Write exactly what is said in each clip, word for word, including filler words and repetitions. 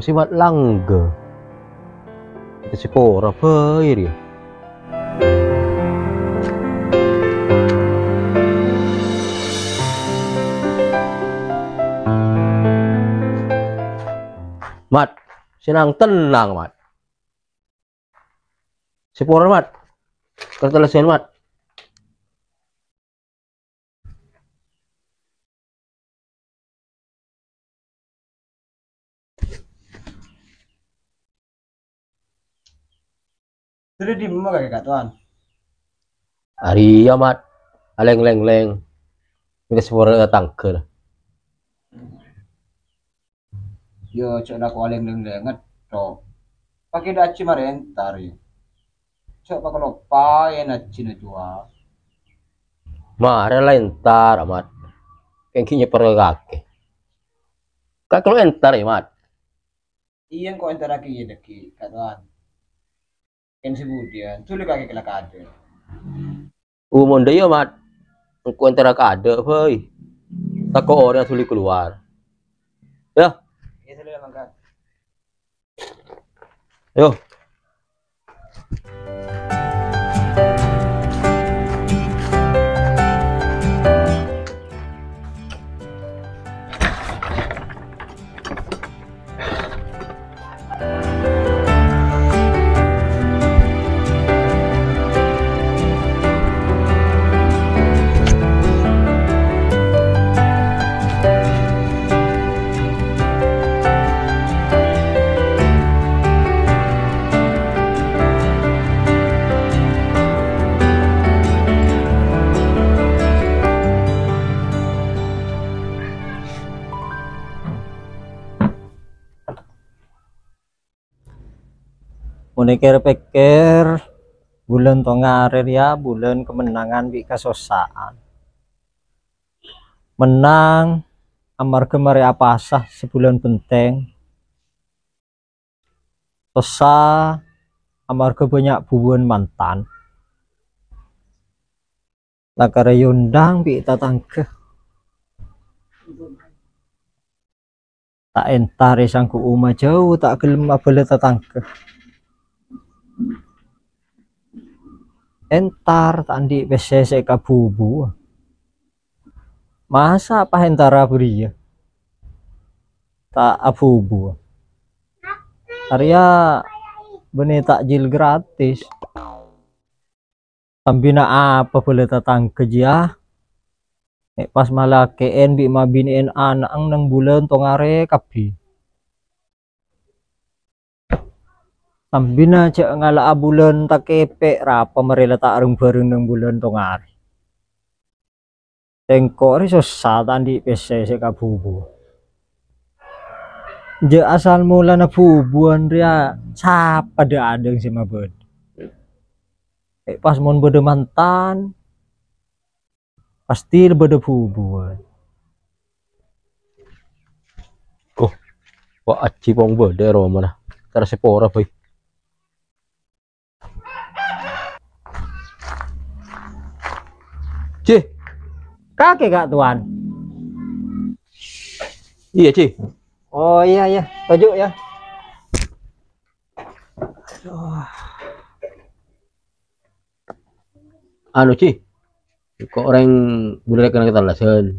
Sè Mat langghâ. Sè pora bhâi rèya. Mat, sè nang-tennang, Mat. Sè pora, Mat. Kertas lesan, Mat. Dhâri dimma kakè, Ka' Towan? Arèya, Mat. Alèng-lèng-lèng. Mènta sè pora tatangghâ. Yo, jhâ' lako alèng-lèng-lènget, Cok. Pakè dâ' ajjhi marè entar, yâ. Jhâ' pakaloppaè ajjhina, Cok. Marè la entar, Mat. Kèng ghi' nyèpèr kakè. Ka' kalo entar, yâ, Mat. Iyâ, engko' entarraghi, yâ, dhâggi', Ka' Towan. Kèng sè budiyân, dhuli kakè kala kadâ'. Umon dâ' iyâ, Mat. Engko' entara kadâ' bhâi. Tako' orèng dhuli kalowar. Yâ. Iyâ, dhuli mangkat. Yo. Mon èkèr-pèkkèr, bulân Tongarè rèya bulân kamennangan bi' kasossa'an. Mennang amarghâ marè apasa sabulân bhenteng. Sossa amarghâ bânnya' bubuwân mantan. Lakar èondhâng bi' tatangghâ. Ta' entar èsangghu omah jhâu, ta' ghellem abâlâ tatangghâ. Entar ta' andi' pèssè sè èkabubuwâ. Masa' pas entara bâriyâ ta' abubuwâ? Arèya bânnè takjil gratis. Sambina apa bâlâ tatangghâ jiyâ? Mè' pas malakè'èn bi' mabinè'èn ana'na neng bulân Tongarè kabbhi. Sambina jhâ' ngala'a bulân takèpè' rapa marè la ta' reng-bhâreng neng bulân Tongarè. Sèngko' rè sossa ta' andi' pèssè sè èkabubuwâ. Jhâ' asal molana bubuwân rèya sapa dâ'-adâ' sè mabâdâ. Mè' pas mon bâdâ mantan, pastè bâdâ bubuwân. Oh, wa' ajjhi pong bâdâ è romana. Terros sè pora bhâi. Ji. Kakè, Ka' Towan. Iyâ, Ji. Oh, iyâ, iyâ. Toju', yâ. Aduh. Anu, Ji. Engko' orèng bulâ rèk kènè' katallasan.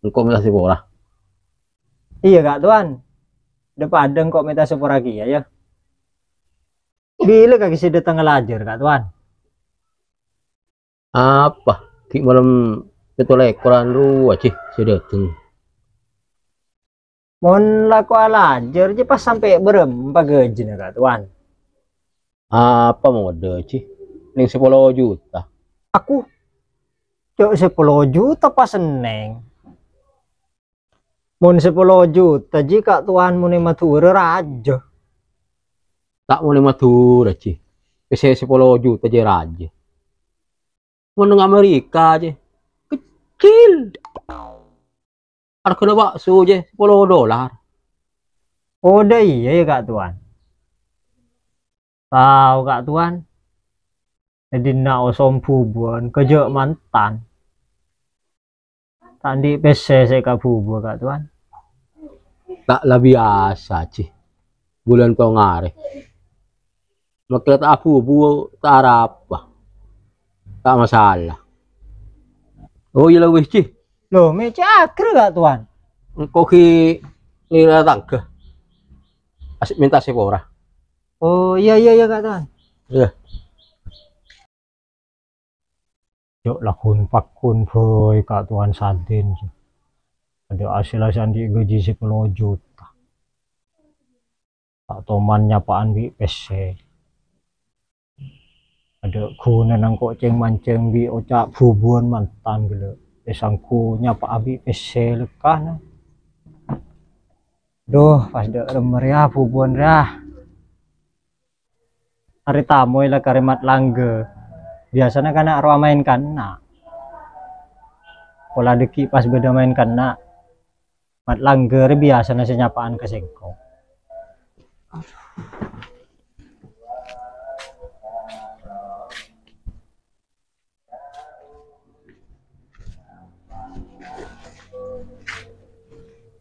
Engko' mènta sè pora. Iyâ, Ka' Towan. Dâ-padâ engko' mènta sè pora kèya, yâ. Bilâ kakè sè dâteng ngalajâr, Ka' Towan? Apa? Ghi' malem pètto lèkoran rowa, Ji, sè dâteng. Mon lako alajâr, Ji, pas sampè' bârâmpa gajina, Ka' Towan? Apa modâ, Ji? Neng sapolo juta. Aku, cok, sapolo juta pas neng. Mon sapolo juta, Ji, Ka' Towan, mon è Madhurâ rajâ. Ta' mon è Madhurâ, Ji. Pèssè sapolo juta jiyâ rajâ. Mon neng Amerika, Ji. Kecil. Arghâna bakso, Ji, sapolo dolar. Oh, dâ' iyâ, yâ, Ka' Towan. Tao, Ka' Towan. È dinna' osom bubuwân, kajâ' mantan. Ta' andi' pèssè sè èkabubuwâ, Ka' Towan. Ta' la biyasa, Ji. bulân tong arè. Mèkkèr ta' abu-bu, ta' arapa. Ta' masalah. Oh, iyâ la wis, Ji. Loh, mè' cè' aghâr, Ka' Towan? Engko' ghi' nèra tangghâ. As-, mènta sapora. Oh, iyâ, iyâ, iyâ, Ka' Towan. Iyâ. Jhâ' laghun pagghun bhâi Ka' Towan Sadin. Adâ' hasèlla sè andi' gajhi sapolo juta. Ta' toman nyapa'an bi' pèssè. Adâ' ghunana engko' cèng-mancèng bi' oca' bubuwân mantan ghellâ'. Èsangghu nyapa'a bi' pèssè lekkana. Dhu, pas dâ' remma rèya bubuwân rèya. Arè tamoy la karè mat langgâ. Biyasana kana' rowa maèn kanna'. Pola dhâggi' pas bâdâ maèn kanna'. Mat langgâ rè biyasana sè nyapa'an ka sèngko'.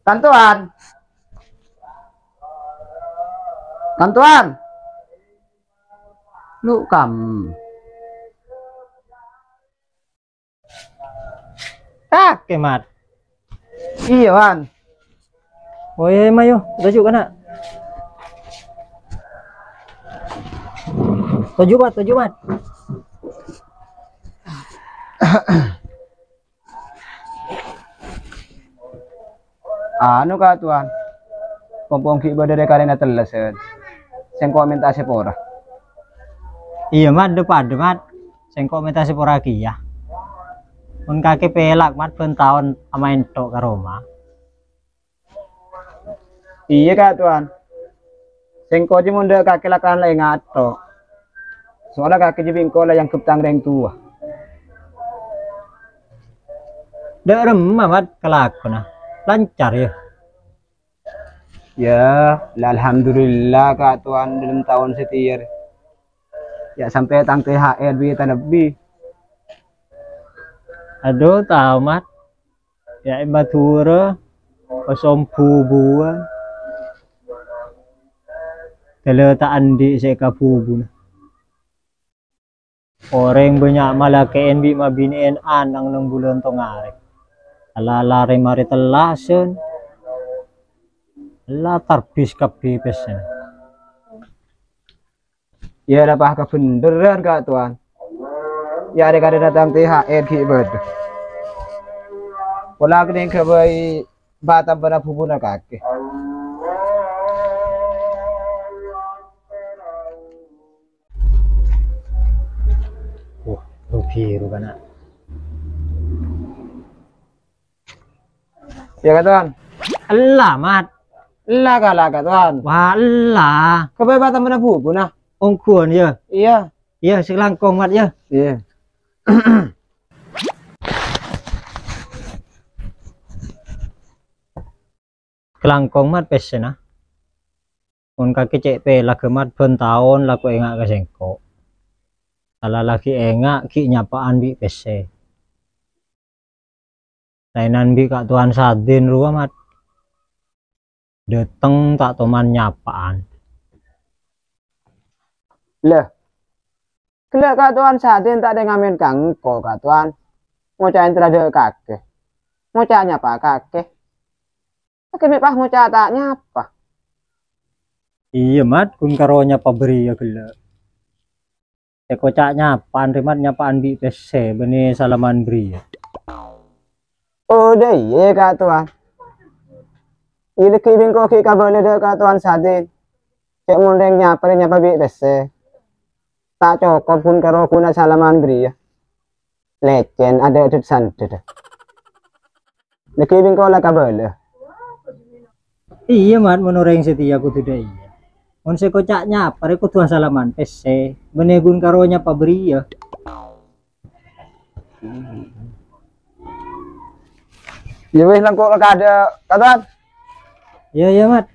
Tantowan. Tantowan. Lu kam. Kakè, Mat. Iyâ, Wan. Oh, iyâ, mayu. Toju' kana'. Toju', Mat, toju', Mat. Anu, Ka' Towan, pompong ghi' bâdâ rè-karèna tellèsen, sèngko' mènta sapora. Iyâ, Mat, dâ-padâ, Mat. Sèngko' mènta sapora kèya. Mon kakè pèlak, Mat, bân taon amaèn tho' ka roma. Iyâ, Ka' Towan. Sèngko' jiyâ mon dâ' kakè lakaran la èngato. Soalla kakè jiyâ bi' engko' la èangghep tang rèng towa. Dâ' remma, Mat, kalakona? Lancar, yâ? Yâ, la alhamdulillah, Ka' Towan, dâlem taon satèya rè. Yâ, sampè' tang T H R bi' ta' lebbi. Adhu, tao, Mat. Yâ, è Madhurâ, kosong bubuwân. Dâlâ ta' andi' sè èkabubuna. Orèng bânnya' malakè'èn bi' mabinè'èn ana'na bulân tong arè. La-, larè marè tellasan. La tarbis kabbhi pèssèna. Yâ, la pas kabhendherrân, Ka' Towan. Yâ, arè-karè dâteng T H R ghi' bâdâ. Pola kennèng ghâbây batambâna bubuna kakè. Wah, rugi rupana. Yâ, Ka' Towan. Ella, Mat. Ella, kala, Ka' Towan. Wah, ella. Ghâbây batambâna bubuna. Ongghuwân, yâ? Iyâ. Iyâ, sè langkong, Mat, yâ? Iyâ. Kalangkong, Mat, pèssèna. Mon kakè cè' pèlagghâ, Mat, bân taon lako enga' ka sèngko'. Sala laghi enga' ghi' nyapa'an bi' pèssè. Laènan bi' Ka' Towan Sadin rowa, Mat. Dâteng ta' toman nyapa'an. Lè, ghellâ' Ka' Towan Sadin ta' dâ' ngamèn ka engko', Ka' Towan. Ngoca' èntar dâ' kakè. Ngoca' nyapa kakè. Kakè mè' pas ngoca' ta' nyapa. Iyâ, Mat, ghun karo nyapa bâriyâ ghellâ'. Sè koca' nyapa'an rè, Mat, nyapa'an bi' pèssè, bânnè salaman bâriyâ. Oh, dâ' iyâ, Ka' Towan. Iyâ, dhâggi' bi' engko' ghi' kabâlâ dâ' Ka' Towan Sadin. Cè' mon rèng nyapa rè nyapa bi' pèssè. Ta' cokop ghun karo ghuna salaman bâriyâ. Lècèn, adâ' dât-sandât. Dhâggi' bi' engko' la kabâlâ. Iyâ, Mat, mon orèng satèya kodhu dâ' iyâ. Mon sè koca' nyapa rè kodhu asalaman pèssè, bânnè ghun karo nyapa bâriyâ. Iyâ wis, la engko' la kadâ', Ka' Towan. Iyâ, iyâ, Mat.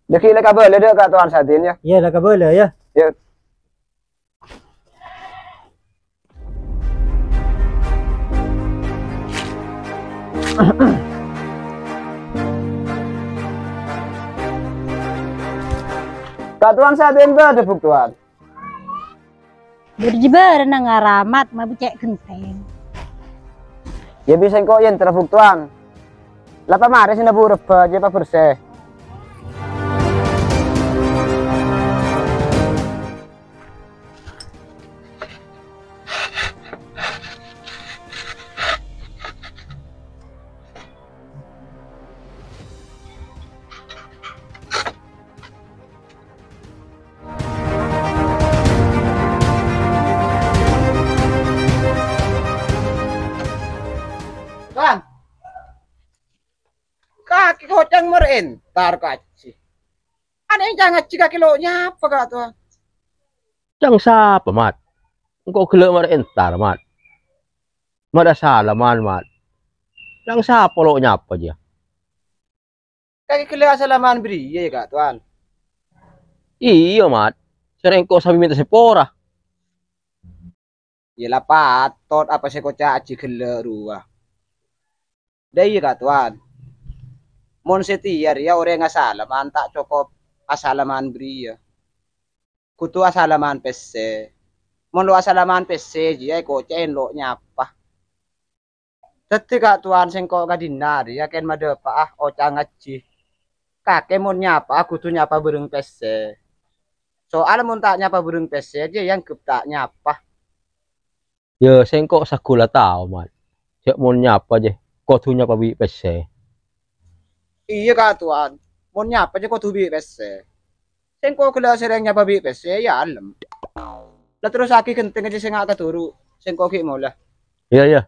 Dhâggi' la kabâlâ dâ' Ka' Towan Sadin, yâ. Iyâ, la kabâlâ, yâ. Yâ. Ka' Towan sadhâjâna bâdâ, Bu' Towan. Bâdâ jiyâ bârâ nang ngaramat, ma' becce' ghentèng. Yâ bisa engko' èntar, Bu' Towan. La pamarè sè nabur rebbhâ, jiyâ pabersè. Towan. Kakè kocèng marè èntar kajhi. Anè ca'na ngajhi kakè lo' nyapa, Ka' Towan? Ca'na sapa, Mat? Engko' ghellâ' marè èntar, Mat. Marè asalaman, Mat. Ca'na sapa lo' nyapa, jiyâ? Kakè ghellâ' asalaman bâriyâ, yâ, Ka' Towan? Iyâ, Mat. Sèrèng engko' sambi mènta sapora. Yâ la patot apa sè èkoca'aghi ghellâ' rowa. Dâ' iyâ, Ka' Towan. Mon satèya rèya orèng asalaman ta' cokop asalaman bâriyâ. Kodhu asalaman pèssè. Mon lo' asalaman pèssè jiyâ èkoca'è lo' nyapa. Dhâddhi, Ka' Towan, sèngko' ka'dinna' rèya kèng madhâpa'a oca' ngajhi. Kakè mon nyapa'a kodhu nyapa bhâreng pèssè. Soal mon ta' nyapa bhâreng pèssè, jiyâ èangghep ta' nyapa. Yâ, sèngko' saghulâ tao, Mat. Jhâ' mon nyapa, jiyâ, kodhu nyapa bi' pèssè. Iyâ, Ka' Towan. Mon nyapa, jiyâ, kodhu bi' pèssè. Sèngko' ghellâ' sèrèng nyapa bi' pèssè, yâ, alem. La terrossaghi ghentèng jiyâ sè nga' kadhuru', sèngko' ghi' molè. Iyâ, iyâ.